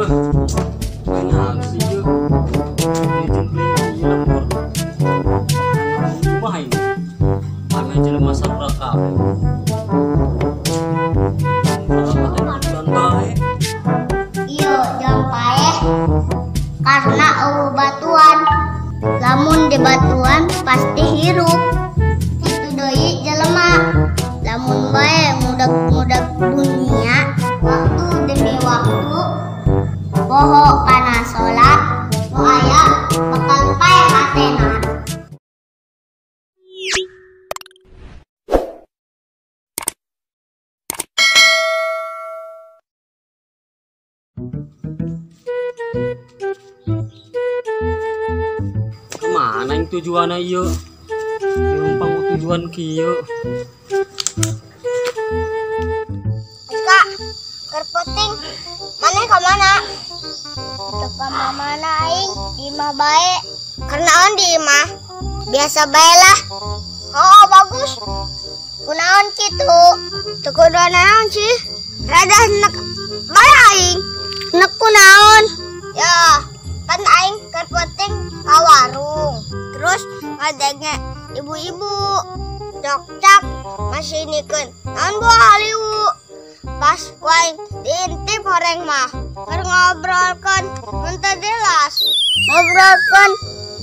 Iyo jang paeh karena eueuh batuan. Lamun di batuan pasti hirup. Kitu deui jelema. Lamun bae ngudag-ngudag dunia, waktu demi waktu poho kana salat, nu aya bakal paeh hatena. Kemana yang tujuannya iya? Numpang tujuan kieu. Kak, kerpeting maneh ka mana? Teu ka mana aing, di imah bae. Kunaon di imah? Biasa bae lah. Oh, bagus. Kunaon kitu? Teu kudu naon sih? Rada nek bae aing. Nek kunaon? Ya, kan aing kerpeting ka warung. Terus ngadenge ibu-ibu cokcak masih nikeun. Naon buah haliwu? Pas ku aing diintip horeng mah. Keur ngobrolkeun mun teu jelas. Ngobrolkeun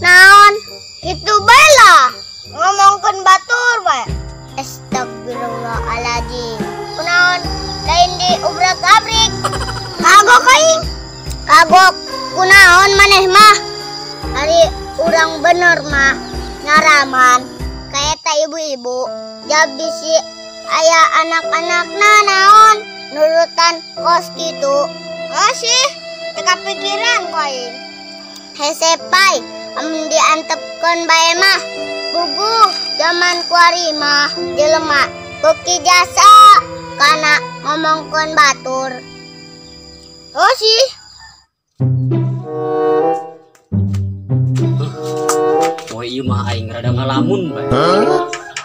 naon? Kitu bae lah. Ngomongkeun batur bae. Astagfirullahaladzim. Kunaon lain di ubrak-abrik. Kagok aing. Kagok kunaon maneh mah. Ari urang bener mah ngaraman kaeta ibu-ibu jabisi aya anak-anakna naon nurutan kos kitu. Oh sih, teu kapikiran ku aing. Hese pai amun diantepkeun bae mah. Puguh zaman kuari mah jelema beuki jasa kana ngomongkeun batur. Oh sih. Poe ieu mah aing rada ngalamun bae.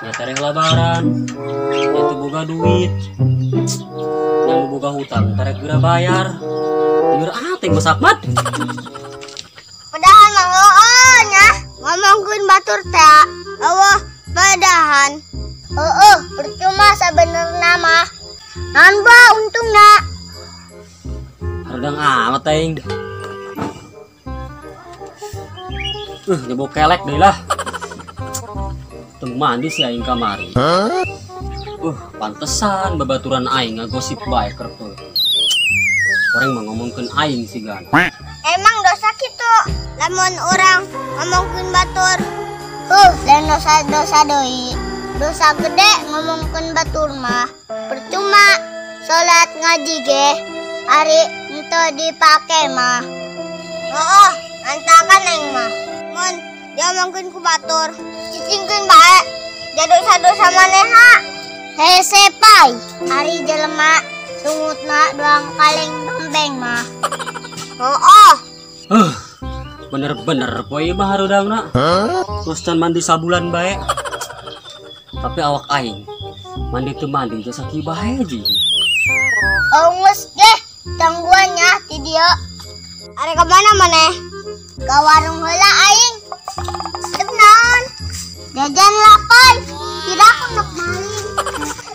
Nya tereh lebaran, nya teu boga duit. Nya boga hutang tereh geura bayar. Lieur ating masak mat. Padahal mah heueuh nya ngomongkeun batur teh. Eueuh padahan. Heueuh percuma sabenerna mah. Naon bae untungna? Hareudang amat aing. Nyebok kelek deh lah. Teu mandi si aing kamari. Pantesan babaturan aing ngagosip bae keur teu. Orang mah ngomongkeun aing sigan. Emang dosa kitu lamun urang ngomongkeun batur. Lain dosa-dosa deui. Dosa gede ngomongkeun batur mah. Percuma salat ngaji ge ari henteu dipake mah. Heueuh, antakan aing mah. Mun diomongkeun ku batur, cicingkeun bae. Dosa-dosa maneha. Hese pai, ari jelema sungutna doang kaleng dombeng mah. Heueuh. Bener-bener poe mah hareudangna. Terus can mandi sabulan bae. Tapi awak aing mandi teu mandi jasa kieu bae ji. Geus ge tangguannya ti dieu. Are ka mana maneh? Ka warung heula aing. Dek naon? Jajan lapai. Tidak aku nak maling.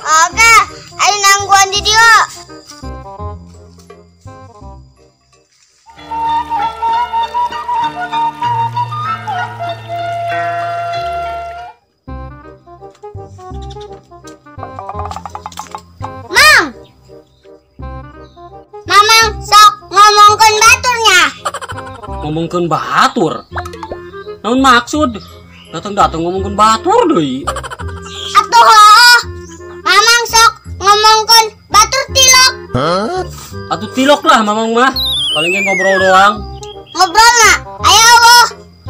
Oke, aing nangguan di dieu. Mang. Mamang sok ngomongkeun baturnya. Ngomongkeun batur? Naon maksud? Datang-datang ngomongkeun batur deui. Atuh heueuh. Mamang sok ngomongkeun batur tilok. Atuh tilok lah mamang mah. Paling ge ngobrol doang. Ngobrol na? Ayo eueuh.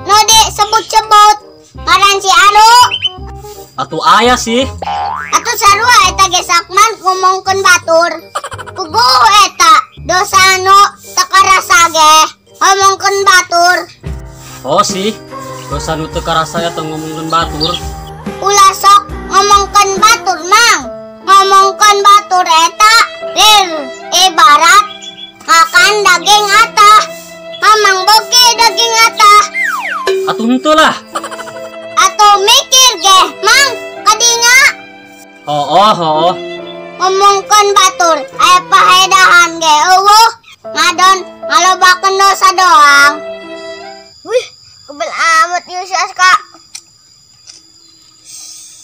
Nu disebut-sebut ngaran si Anu. Atuh aya sih. Atuh sarua eta ge sakman ngomongkeun batur. Puguh eta dosa nu teu karasa ge ngomongkeun batur. Oh sih, dosa nu teu karasa eta ngomongkeun batur. Ulah sok ngomongkeun batur mang. Ngomongkeun batur eta lir ibarat Makan daging atah. Mamang boge daging atah. Atuh henteu lah. Atuh mikir ge, Mang, kadinya. Hooh, hooh. Ngomongkeun batur, aya pahedahan ge eueuh. Ngadon ngalobakeun dosa doang. Wih, kebel amat ieu si Aska.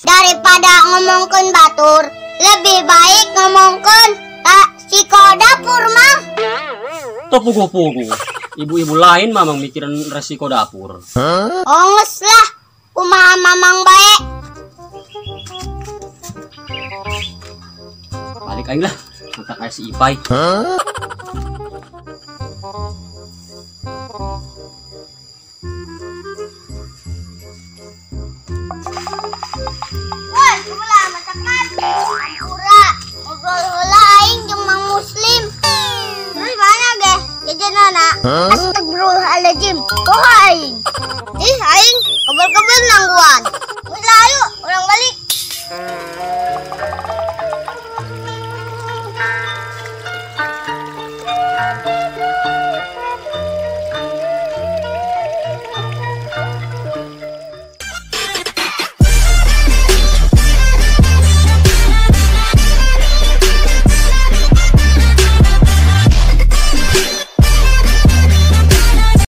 Daripada ngomongkeun batur, lebih baik ngomongkeun resiko dapur, Mang. Teu puguh-puguh. Ibu-ibu lain mamang mikirin resiko dapur. Onges lah, kumaha mamang bae. Balik aing lah, matak aya si Ipai. Woi, kumaha masakan? Hampura, ngobrol heula aing jeung Mang Muslim. Terus mana ge? Jajanana. Astagfirullahaladzim. Poho aing. Ih, aing kebel-kebel nangguan. Geus lah ayo.